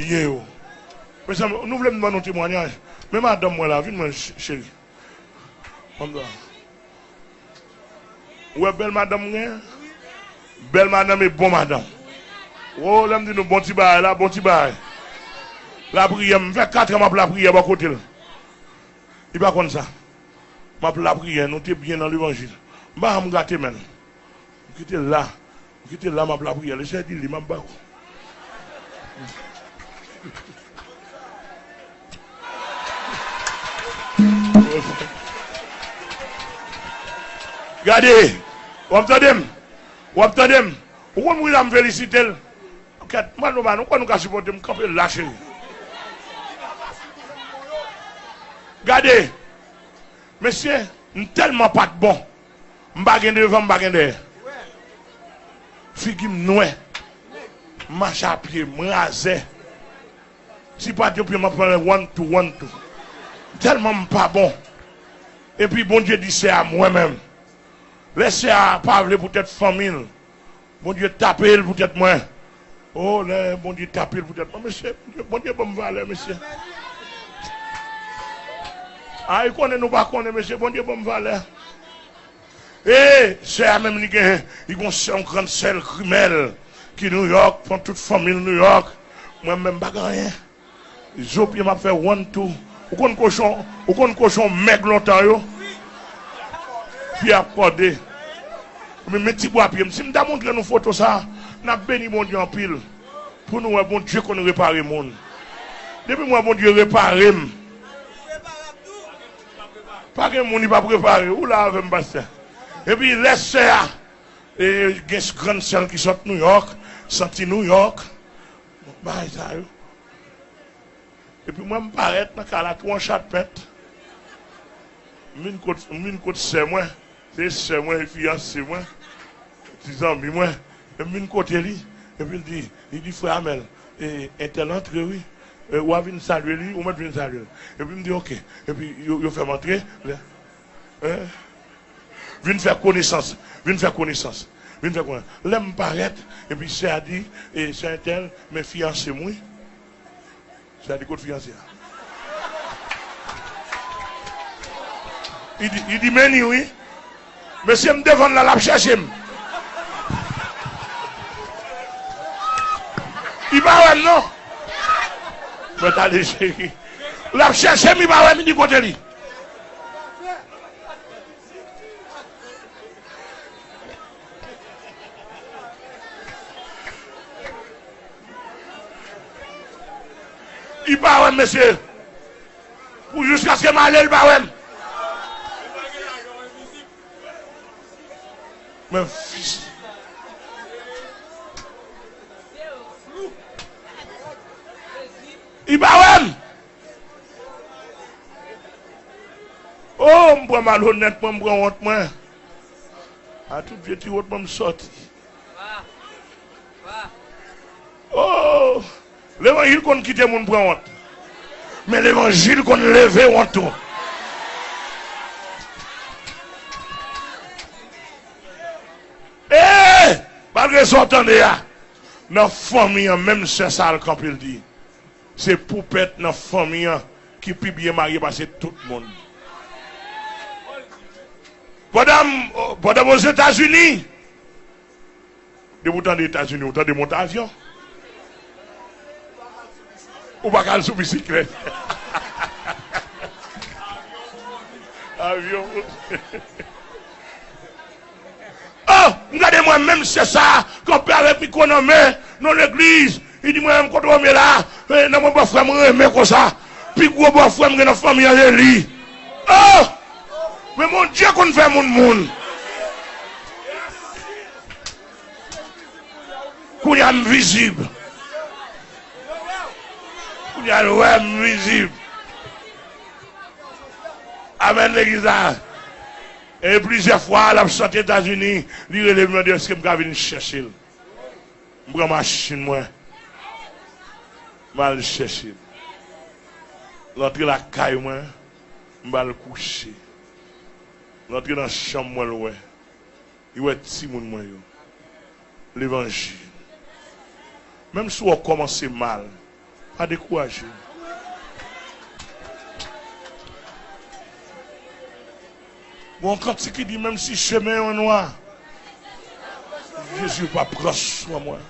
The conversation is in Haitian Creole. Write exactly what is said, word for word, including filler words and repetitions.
Byen yo. Mezanmi, nou vle m ban nou temwayaj? Men madanm mwen la, vin mwen, ch-, cheri. Kòmsa. Ou wè bèl madanm m gen? Bèl madanm e bon madanm. O, lè m di nou bon ti bagay la, bon ti bagay. Lapriyè, m fè kat an m ap lapriyè bò kote l. Li pa konn sa. M ap lapriyè, nou te byen nan levanjil. M pa janm gate men l. M kite l la. M kite l la, m ap lapriyè. Lesyèl di li, m ap ba ou. Gade, w ap tande m? W ap tande m? Ou konn moun la m felisite l? Kèt, mwen nou ba nou, kwè nou ka sipòte m, kanpe la, cheri. Gade, mesye, m tèlman pa t bon. M pa gen devan, m pa gen dèyè. Figi m nwè. M mache a pye, m razè. Si pa t yon pye, m ap pran one, two, one, two. Tèlman m pa bon. Epi Bondye di sè a mwen menm. Lè sè a pa vle poutèt fanmi l, Bondye tape l poutèt mwen. O, lè Bondye tape l poutèt mwen, mesye, Bondye, Bondye ban m valè, mesye. A, li konnen nou pa konnen, mesye, Bondye ban m valè. E, sè a menm, li gen, li gon sè, yon grann sè l, grimèl, ki Nouyòk, pran tout fanmi l Nouyòk. Mwen menm, m pa gen anyen. Zo pye m ap fè one, two. Ou konn kochon, ou konn kochon mèg lontan yo? Pye ap kòde. Men, men ti bwa pye m. Si m ta montre nou foto sa, n ap beni Bondye anpil. Pou nou wè Bondye konn repare moun. Depi m wè Bondye repare m. Pa gen moun li p ap repare. Ou la avè m, pastè. Epi lè sè a, e, gen grann sè l ki sot Nouyòk, santi Nouyòk. Bagay sa yo. Epi mwen, m parèt nan kay la tou an chatpent. M vin kot, m vin kot sè mwen. Se sè mwen, fiyanse mwen, ti zanmi mwen. E m vin kote li. Epi l di, li di, "Frè Amèl, e, entèl antre, wi. E, w a vin salye li, ou mèt vin salye l." Epi m di, "Oke." Epi yo, yo fè m antre. Lè, en? Vin fè konesans. Vin fè konesans. Vin fè konesans. Lè m parèt, epi sè a di, e, "Sè entèl, men fiyanse m, wi." Sè a di, "Kot fiyanse a?" Li di, li di, "Men ni, wi." Mesye, m devan l la, l ap chèche m. Li pa wè m, non. Mwen tande cheri. L ap chèche m, li pa wè m, li di, "Kote li?" Li pa wè m, mesye. Pou jiskaske m ale, li pa wè m. Men fis. Li pa wè m. O, m pran malonèt mwen, m pran wont mwen. A tout vye ti wont mwen, m sòti. O, levanjil konn kite moun pran wont. Men levanjil konn leve wont tou. E, malgre sa w tande a, nan fanmi an, menm sè sa al kanpe, l di, se poupèt nan fanmi an ki pi byen marye pase tout moun. Pandan m, pandan m Ozetazini, depi w tande Etazini, w tande monte avyon. Ou pa ka al sou bisiklèt. Avyon. Oh, m gade mwen menm sè sa a, kanpe avèk mikwo nan men, nan legliz. Li di mwen, "M konn renmen la, eh, nan mwen bòfrè m renmen konsa. Pi gwo bòfrè m gen nan fanmi an, se li." Oh! Men Bondye konn fè moun moun. Kounye a m vizib. Kounye a l wè m vizib. Amèn, legliz la. E plizyè fwa, l ap chante Etazini, li rele m, mande, "Èske m ka vin chèche l?" M pran machin mwen, m al chèche l. L antre lakay mwen, m ba l kouche. L antre nan chanm mwen, l wè. Li wè timoun mwen yo. Levanjil. Menm si w kòmanse mal, Pa dekouraje. Gon kantik ki di, menm si chemen an nwa, Jezi pa pran swen mwen.